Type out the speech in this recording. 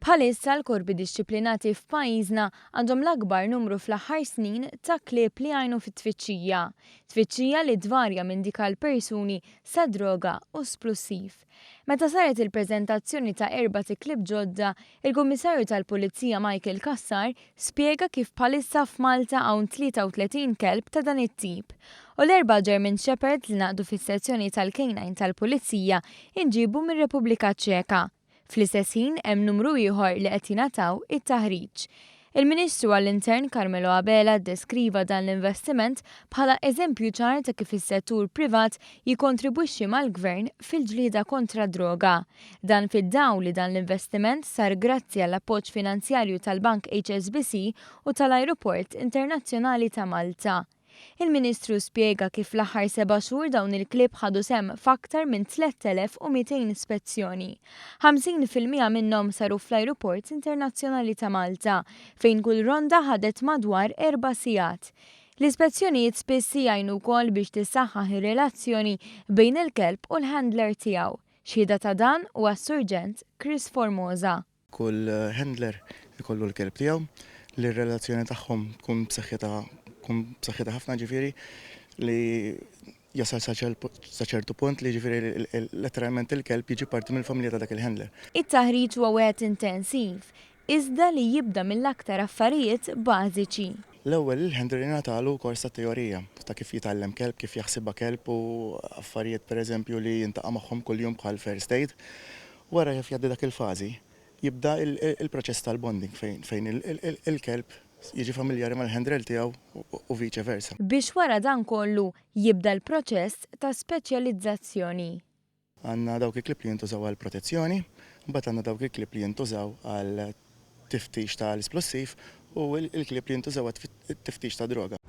Bħalissa l-korpi dixxiplinati f'pajjiżna għandhom l-akbar numru fl-aħħar snin ta' klieb li jgħinu fit-tfittxija. Tfittxija li tvarja minn dik għal persuni sa droga u splussiv. Meta saret il-preżentazzjoni ta' erbat iklieb ġodda, il-Kummissarju tal-Pulizija Michael Cassar spjega kif bħalissa f'Malta hawn 33 kelb ta' dan it-tip. U l-erba' German Shepherds li ngħaqdu fis-sezzjoni tal-K9 tal-Pulizija inġiebu mir-Repubblika Ċeka. Fl-istess ħin hemm numru ieħor li qed jingħataw it-taħriġ. Il-Ministru għall-Intern Carmelo Abela ddeskriva dan l-investiment bħala eżempju ċar ta' kif is-settur privat jikkontribwixxi mal-Gvern fil-ġlieda kontra d-droga. Dan fid-dawl li dan l-investiment sar grazzi għall-appoġġ finanzjarju tal-Bank HSBC u tal-Ajruport Internazzjonali ta' Malta. Il-Ministru spjega kif fl-aħħar seba' xhur dawn il-klieb ħadu sehem f'aktar minn 3,200 spezzjoni. 50% minnhom saru fl-Ajruport Internazzjonali ta' Malta, fejn kull ronda ħadet madwar erba' sigħat. L-ispezzjonijiet spiss jgħinu wkoll biex tissaħħaħ ir-relazzjoni bejn il-kelb u l-handler tiegħu. Xhieda ta' dan huwa s-Surġent Chris Formosa. Kull handler ikollu l-kelb tiegħu li r-relazzjoni tagħhom tkun b'saħħitha tkun b'saħħitha ħafna ġifieri li jasal sa ċertu punt li ġifieri letteralment il-kelb jiġi parti mill-familja ta' dak il-handler. It-taħriġ huwa wieħed intensiv, iżda li jibda mill-aktar affarijiet bażiċi. L-ewwel il-handler jingħatalu kors ta' teorija ta' kif jitgħallem kelb, kif jaħsibha kelb u affarijiet pereżempju li jiltaqa' magħhom kuljum bħal first aid. Wara kif jgħaddi dak il-fażi, jibda il-proċess tal-bonding fejn il-kelb jiġi familjari mal-handler tiegħu u vice versa. Biex wara dan kollu jibda l-proċess ta' speċjalizzazzjoni. Għandna dawk il-klieb li jintużaw għal protezzjoni, mbagħad għandna dawk il-klieb li jintużaw għal tiftix tal-isplussiv u l-klieb li jintużaw għat-tiftix ta' droga.